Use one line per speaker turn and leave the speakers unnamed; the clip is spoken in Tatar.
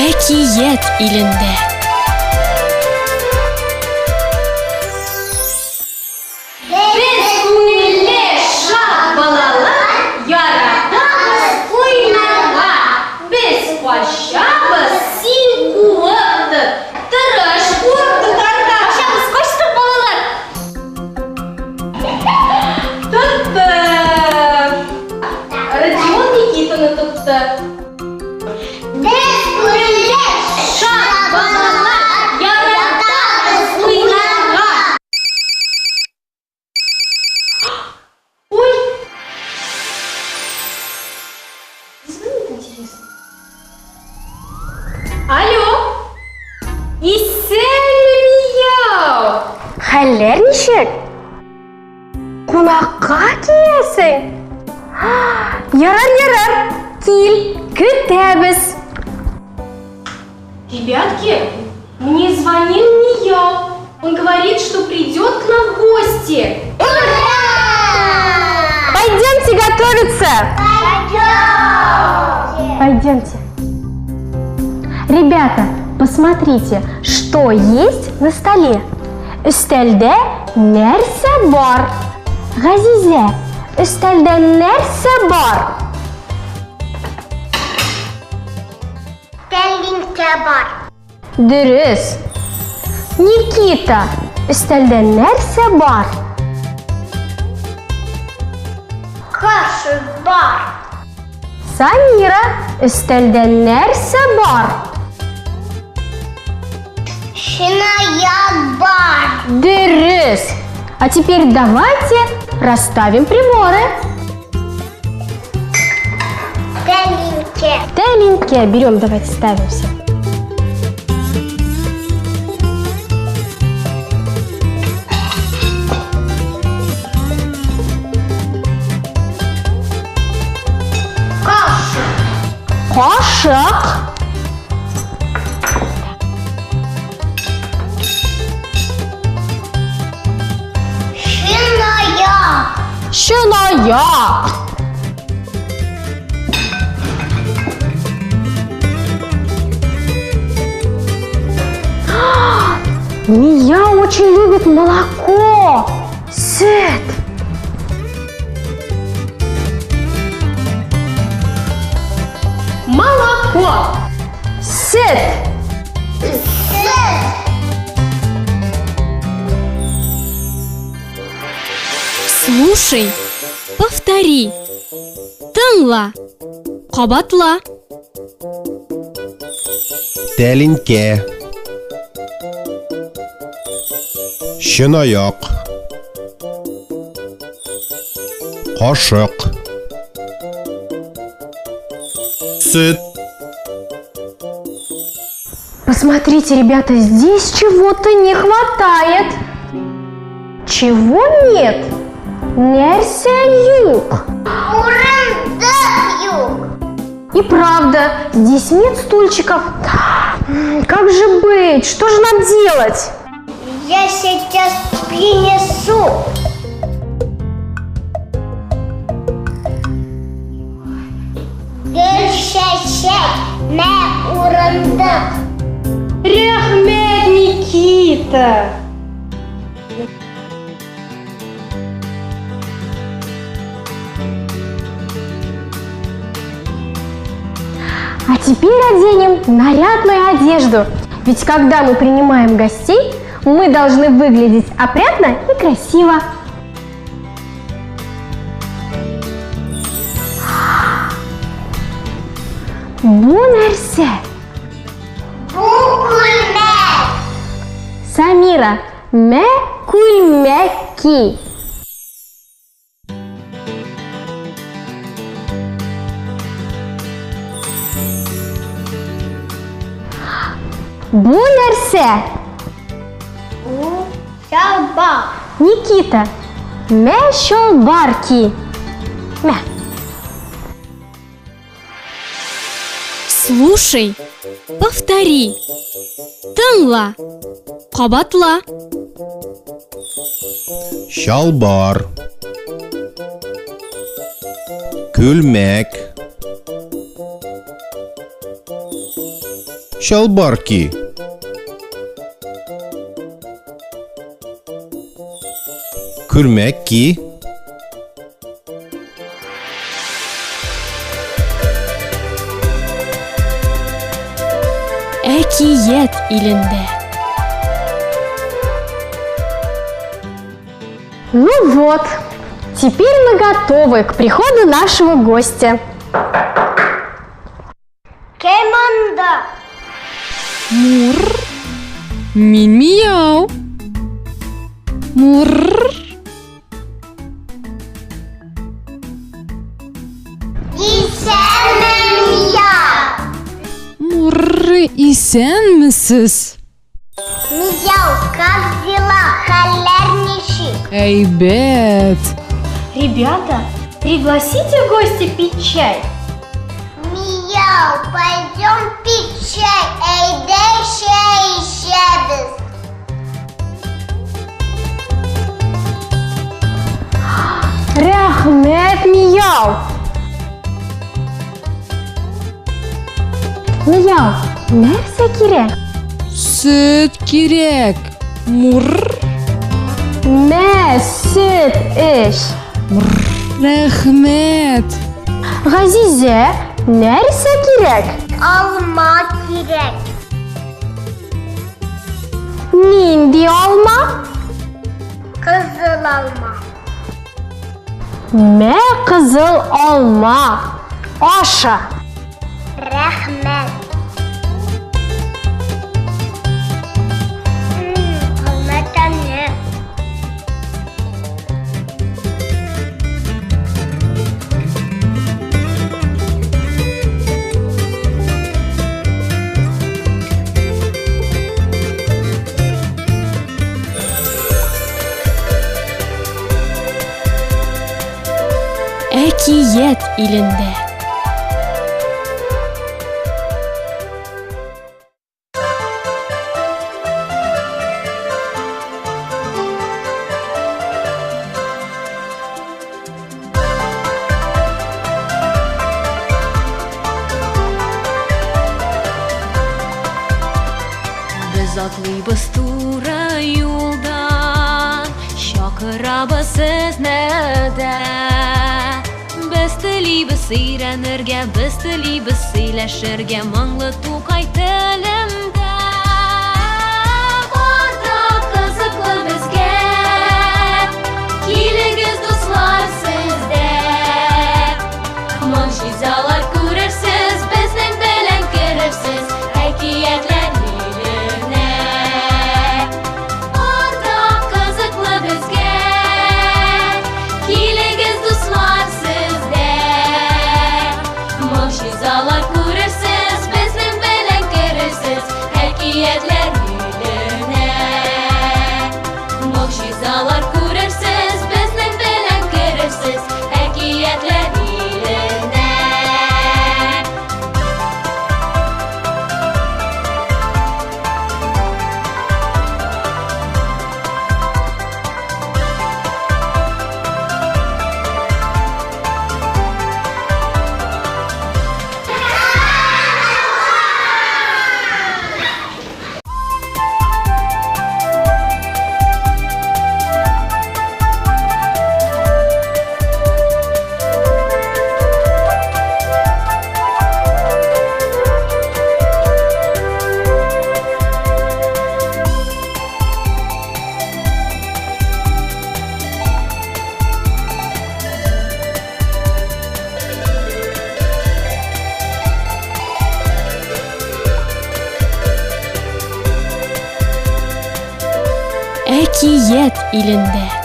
Әкият илендә.
Без күңелле, шат балалар, яратабыз уйнарга. Без качабыз, син куып тот, тырыш куып тотарга. Качабыз, качтык, балалар. Тоттым. Родион Никитаны тотты.
Без күңелле, шат балалар, яратабыз уйнарга.
Ой! Звонит, интересно. Алло! Исәнме, Мияу!
Хәлләр ничек? Кунакка киләсең? Ярар, ярар, кил, көтәбез.
Ребятки, мне звонил Мияу. Он говорит, что придет к нам в гости.
Ура!
Пойдемте готовиться.
Пойдемте.
Пойдемте. Ребята, посмотрите, что есть на столе. Өстәлдә нәрсә бар? Газизә, өстәлдә нәрсә бар?
Тәлинкә бар.
Дөрес. Никита, өстәлдә нәрсә бар?
Кашык бар.
Самира, өстәлдә нәрсә бар?
Чынаяк бар.
Дөрес. А теперь давайте расставим приборы.
Тәлинкә.
Тәлинкә берем, давайте ставим все.
Кашык.
Кашык.
Чынаяк.
Чынаяк. Мия очень любит молоко. Сөт.
Молоко.
Сөт.
Сөт.
Слушай, повтори. Тыңла, кабатла.
Тәлинкә. Чынаяк. Кашык. Сөт.
Посмотрите, ребята, здесь чего-то не хватает. Чего нет? Нәрсә юк.
Урындык юк.
И правда, здесь нет стульчиков. Как же быть? Что же нам делать?
Я сейчас принесу. Гөлчәчәк, мә урындык.
Рәхмәт, Никита!
А теперь оденем нарядную одежду. Ведь когда мы принимаем гостей, мы должны выглядеть опрятно и красиво. Бу нәрсә?
Бу күлмәк.
Самира, мә күлмәк ки. Бу нәрсә?
Бу чалбар.
Никита, мә чалбар ки. Мә.
Слушай, повтори. Тыңла, кабатла.
Чалбар. Күлмәк. Чалбар ки. Күлмәк ки.
Әкият илендә.
Ну вот, теперь мы готовы к приходу нашего гостя.
Кем анда?
Мур. Мин мияу. Мур.
Исәнме, Мияу.
Мур, исәнмесез.
Мияу, как дела? Хәлләр ничек?
Әйбәт.
Ребята, пригласите гостя пить чай.
Мияу, пойдем пить чай. Әйдә чәй эчәбез.
Рәхмәт, Мияу. Мияу, нәрсә кирәк?
Сөт кирәк. Мур.
Мә, сөт эч.
Рәхмәт.
Газизә, нәрсә кирәк?
Алма кирәк.
Нинди алма?
Кызыл алма.
Мә кызыл алма. Аша.
Рәхмәт. Алма тәмле.
Әкият илендә.
Без атлыйбыз туры юлдан, чакырабыз сезне дә. Без телибез өйрәнергә, без телибез сөйләшергә моңлы Тукай телендә. Бар да кызыклы безгә, килегез, дуслар, сез дә. Могҗизалар күрерсез, безнең белән керерсез әкиятләр иленә. Бар да кызыклы безгә, килегез, дуслар, сез дә. Могҗизалар күрерсез, безнең белән керерсез әкиятләр иленә. Могҗизалар күрерсез, безнең белән керерсез әкиятләр иленә.
Әкият илендә.